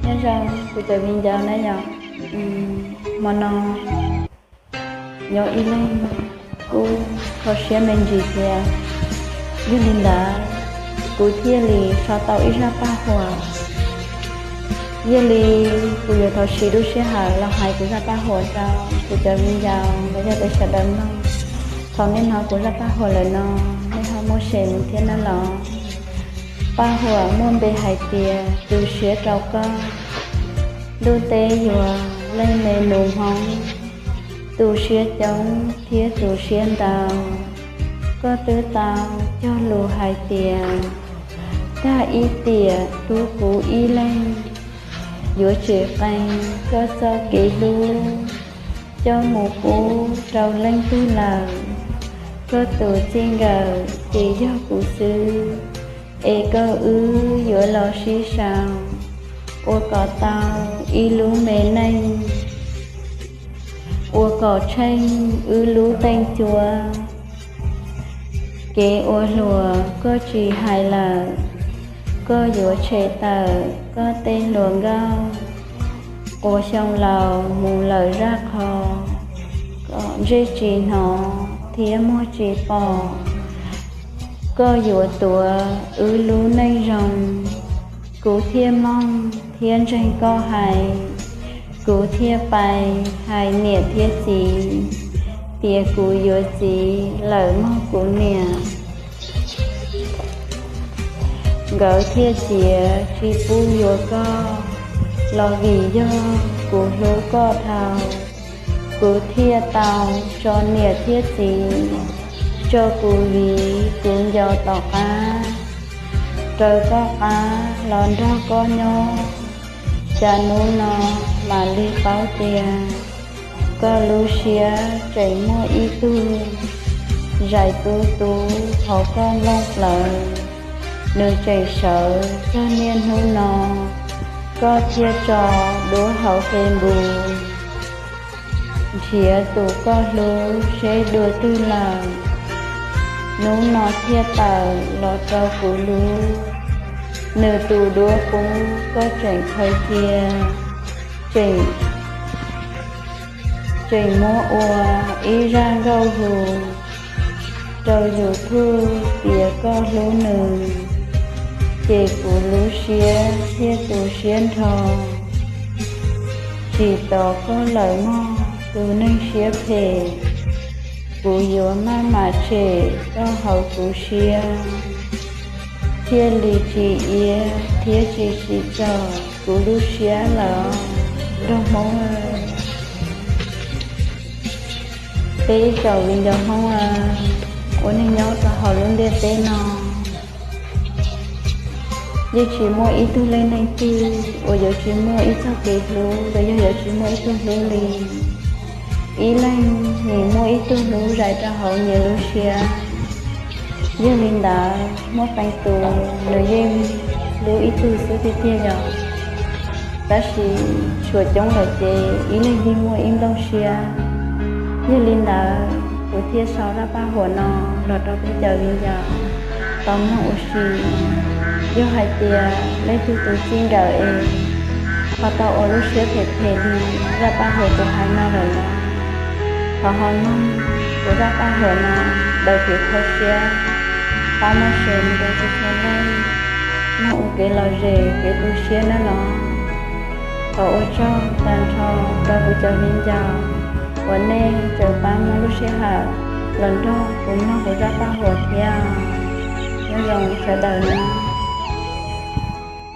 Nyob zoo kuv cov viv ncaus na yom, hmo no nyob ib leeg kuj kho siab me ntsis thiab. Yog li ntawd, kuv thiaj li sau tau ib zaj paj huam. Yog li kuv yuav thov siv lub sij hawm los hais kuv zaj paj huam rau kuv cov viv ncaus los yog peb sawv daws mloog. Thaum nej hnov kuv zaj paj huam lawm no, nej ho muaj se mus thiab na los. Paj huam muaj npe hais tias tu siab rau koj. Ntuj teb yuav leej me nus Hmoob, tu siab coob thiab tu siab ntau. Koj twb tau cog lus hais tias, tag ib tiam hlub kuv ib leeg, yuav tsem qee koj txoj kev hlub, coj mus pub rau leej twg lawm. Koj tus txij nkawm ces yog kuv xwb, es koj wb yuav los sib sau, ua kom tau ib lub me neej, ua kom tsheej wb lub teej cua. Kev ua hluas koj tsis hais lawm, koj yuav tshem tawm koj tej hluas nkauj. Quas xyoo laus mus lawm zaj qho, kom ntsej tsis hnov thiab muag tsis pom. Koj yuav tuav wb lub neej zoo, kuv thiaj mloog thiab ntseeg koj hais. Kuv thiaj pais hais niam thiab txiv, tias kuv yuav txiv lawm mog kuv niam. Nkawd thiaj txiav tsis pub yuav koj, los vim yog kuv hlub koj dhau. Kuv thiaj tau tso niam thiab txiv, tso kuv viv kuv ncaus tom qab, raws koj qab los nrog koj nyob. Cas hnub no mam li paub tias, koj lub siab tseem muaj ib tug, zais tu tu hauv koj nplooj plawv. Nws tseem sawv txog niaj hnub no, koj thiaj tso duab hauv Facebook, nrhiav tus koj hlub seb dua twg lawm. Hnub no thiaj tawm los rau kuv hlub, nws tus duab qub koj tseem khaws cia, tseem, tseem muab ua ib zaj nkauj hu rau YouTube tias koj hlub nws, ces kuv lub siab thiaj tu siab nrho. Tsis tos koj lawm mog tus neeg siab phem, kuv yuav maj mam tshem koj hauv kuv siab, thiaj li tsis iab thiab tsis tsim txom kuv lub siab lawm. Nraug Hmoob, peb ib tsoom viv ncaus Hmoob uas neeg nyob rau hauv lub ntiaj teb no, yeej tsis muaj ib tug leej neeg twg uas yuav tsis muaj ib txoj kev hlub los yog yuav tsis muaj ib tug hlub li. Ib leeg nws muaj ib tug hlub zais rau hauv nws lub siab. Yog li ntawd, muaj qee tus nws yeej hlub ib tug xwb tiag tiag yom, tab sis tshuav coob lawm ces ib leeg yeej muaj ib nplooj siab. Yog li ntawd, kuv thiaj sau zaj paj huam no los rau peb cov viv ncaus tau mloog ua si. Yog hais tias leej twg tus txij nkawm es ho tau ua lub siab phem phem li zaj paj huam kuv hais no lawm los, thov ho mloog kuv zaj paj huam no daws kev kho siab, pab muab share mus rau txhua txhua leej, mloog ua kev lom zem kev tu siab nawb los. Thov ua tsaug tag nrho rau kuv cov viv ncaus uas nej tseem pab muab lub sij hawm los nrog kuv mloog kuv zaj paj huam thiab. Nyob zoo sawv daws na.